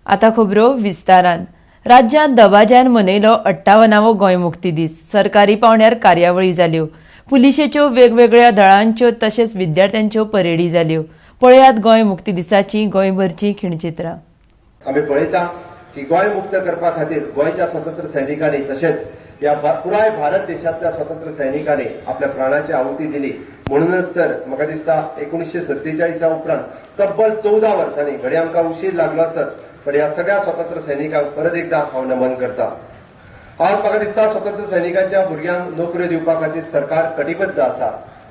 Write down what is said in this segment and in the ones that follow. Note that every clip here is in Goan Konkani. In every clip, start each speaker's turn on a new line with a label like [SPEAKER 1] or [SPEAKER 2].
[SPEAKER 1] आतां खबरो विस्तारान. राज्यांत दबाज्यान मनयलो 58वो गोंय मुक्ती दीस. सरकारी पावंड्यार कार्यावळी जाल्यो. पुलिशेच्यो, वेगवेगळ्या दळांच्यो तशेंच विद्यार्थ्यांच्यो परेडी जाल्यो. पळयात गोंय मुक्ती दिसाची गोंयभरची खिणचित्रां.
[SPEAKER 2] आमी पळयता की गोंय मुक्त करपा खातीर गोंयच्या स्वतंत्र सैनिकांनी तशेंच ह्या पुराय भारत देशांतल्या स्वतंत्र सैनिकांनी आपल्या प्राणाची आहुती दिली. म्हणूनच तर म्हाका दिसता 1947 उपरांत तब्बल 14 वर्सांनी, घडये आमकां उशीर लागलो आसत, पण ह्या सगळ्या स्वतंत्र सैनिकांक परत एकदा हांव नमन करता. आज म्हाका दिसता स्वतंत्र सैनिकांच्या भुरग्यांक नोकऱ्यो दिवपा खातीर सरकार कटिबद्ध आसा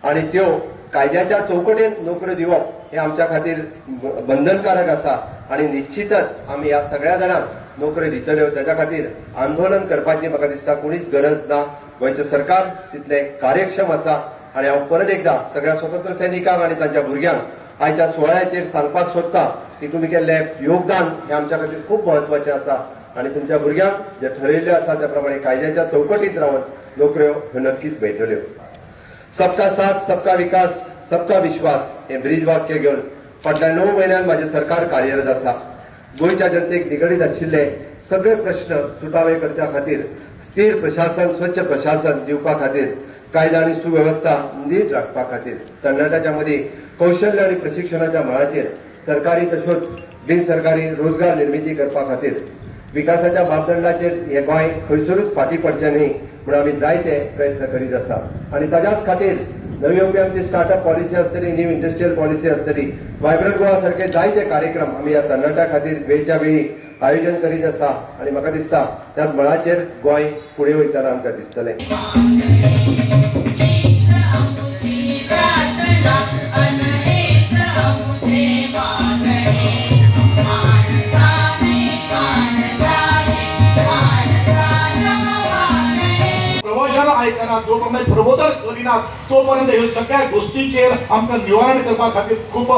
[SPEAKER 2] आनी त्यो कायद्याच्या चौकटेंत नोकऱ्यो दिवप हे आमच्या खातीर बंधनकारक आसा आनी निश्चितच आमी ह्या सगळ्या जाणांक नोकऱ्यो दितल्यो. ताच्या खातीर आंदोलन करपाची म्हाका दिसता कोणीच गरज ना. गोंयचें सरकार तितलें कार्यक्षम आसा आनी हांव परत एकदा सगळ्या स्वतंत्र सैनिकांक आनी तांच्या भुरग्यांक आयच्या सुवाळ्याचेर सांगपाक सोदता की तुमी केल्लें योगदान हें आमच्या खातीर खूब म्हत्वाचें आसा आनी तुमच्या भुरग्यांक जे ठरयल्लें आसा त्या प्रमाणे कायद्याच्या चौकटीत रावन नोकऱ्यो ह्यो नक्कीच मेळटल्यो. सबका साथ, सबका विकास, सबका विश्वास हें ब्रीज वाक्य घेवन फाटल्या 9 म्हयन्यांत म्हाजें सरकार कार्यरत आसा. गोंयच्या जनतेक निगडीत आशिल्ले सगळे प्रश्न सुटावे करच्या खातीर स्थिर प्रशासन, स्वच्छ प्रशासन दिवपा खातीर, कायदा आनी सुवेवस्था नीट राखपा खातीर, तरणाट्याच्या मदीं कौशल्य आनी प्रशिक्षणाच्या मळाचेर सरकारी तश्योच बिन सरकारी रोजगार निर्मिती करपा खातीर, विकासाच्या मापदंडाचेर हे गोंय खंयसरूच फाटीं पडचें न्ही म्हूण आमी जायते प्रयत्न करीत आसा आनी ताज्याच खातीर नवी येवपी आमची स्टार्टअप पॉलिसी आसतली, न्यू इंडस्ट्रियल पॉलिसी आसतली, वायब्रंट गोवा सारखे जायते कार्यक्रम आमी ह्या तरणाट्या खातीर वेळच्या वेळी आयोजन करीत आसा आनी म्हाका दिसता त्याच मळाचेर गोंय फुडें वयतना आमकां दिसतलें.
[SPEAKER 3] प्रवचन आयकना जोपर्यंत प्रबोधन करिना तोपर्यंत ह्यो सगळ्या गोष्टींचेर आमकां निवारण करपा खातीर खूब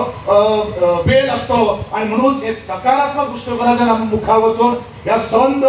[SPEAKER 3] वेळ लागतलो आनी म्हणूनच हे सकारात्मक दृश्टिकोनांतल्यान आमी मुखार वचून ह्या संद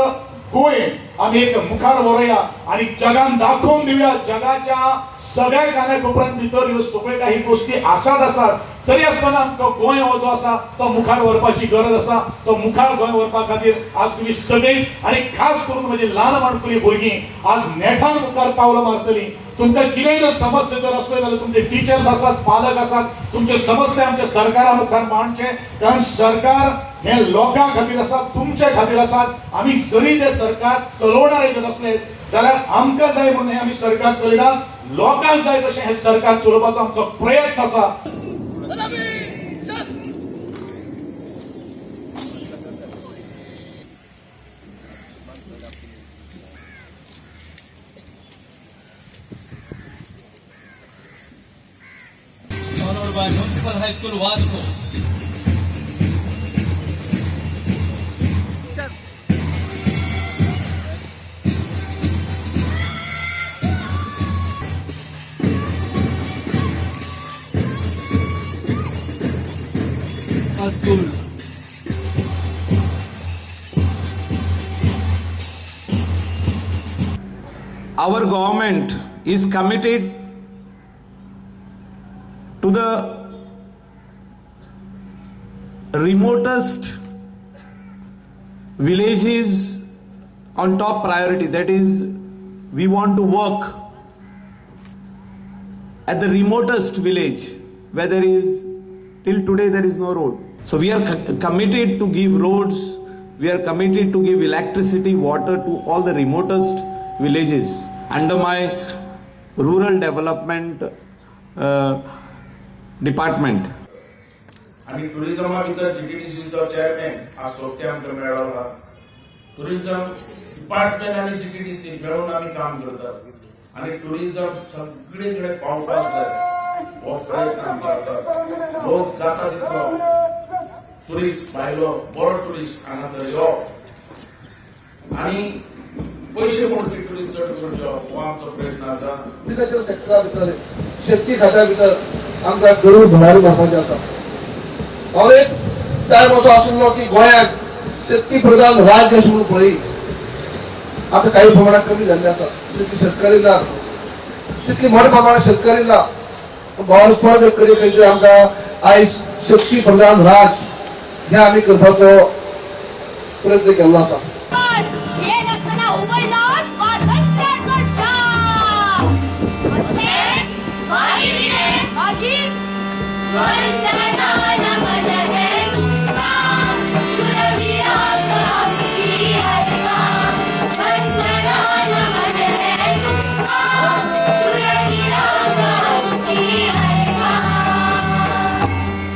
[SPEAKER 3] गोंय आमी एक मुखार व्हरुया आनी जगान दाखोवन दिवया. जगाच्या सगळ्या कानाकोपऱ्यान भितर ह्यो सगळ्यो काही गोष्टी आसात आसात तरी आसतना आमकां गोंय हो जो आसा तो मुखार व्हरपाची गरज आसा. तो मुखार गोंय व्हरपा खातीर आज तुमी सगळीं आनी खास करून म्हणजे ल्हान माणकुली भुरगीं आज नेटान मुखार पावलां मारतलीं. तुमकां कितेंय जर समस्या जर आसल्यो जाल्यार तुमचे टिचर्स आसात, पालक आसात, तुमचे समस्या आमच्या सरकारा मुखार मांडचे, कारण सरकार हे लोकां खातीर आसा, तुमच्या खातीर आसात. आमी जरी ते सरकार चलोवणारे जर आसले जाल्यार आमकां जाय म्हणून आमी सरकार चलयना, लोकांक जाय तशें हें सरकार चलोवपाचो आमचो प्रयत्न आसा.
[SPEAKER 4] Followed by Municipal High School, Vasco. School.
[SPEAKER 5] Our government is committed to the remotest villages on top priority. That is, we want to work at the remotest village where there is, till today there is no road. So we are committed to give roads, we are committed to give electricity, water to all the remotest villages under my rural development department.
[SPEAKER 6] आनी टुरिजमा भितर जीटीडीसीचो चेअरमॅन आज सोबते आमकां मेळ्ळो. टुरिजम डिपार्टमेंट आनी जीटीडीसी मेळून आमी काम करतात आनी टुरिजम सगळे कडेन पावपाक जाय हो प्रयत्न आमचो आसा. लोक जाता तितलो टुरिस्ट भायलो बरो टुरिस्ट हांगासर यो आनी पयशे मोडपी टुरिस्ट चड करचो हो आमचो प्रयत्न आसा.
[SPEAKER 7] एग्रीकल्चर सेक्टरा भितर, शेतकी खात्या भितर आमकां गरूड भरारी मारपाची आसा. हांव एक टायम असो आशिल्लो की गोंयांत शेतकी प्रधान राज्य अशें म्हणून पळयी, आतां काही प्रमाणात कमी जाल्लें आसा. तितली शेतकरी ना, तितली मोठ्या प्रमाणात शेतकरी ना. गोंय परत एक कडेन खंय तरी आमकां आयज शेतकी प्रधान राज्य हें आमी करपाचो प्रयत्न केल्लो आसा.
[SPEAKER 8] पण हे नासतना उबयलो स्वातंत्र्याचो शाम. अशें मागीर मागीर वंदना.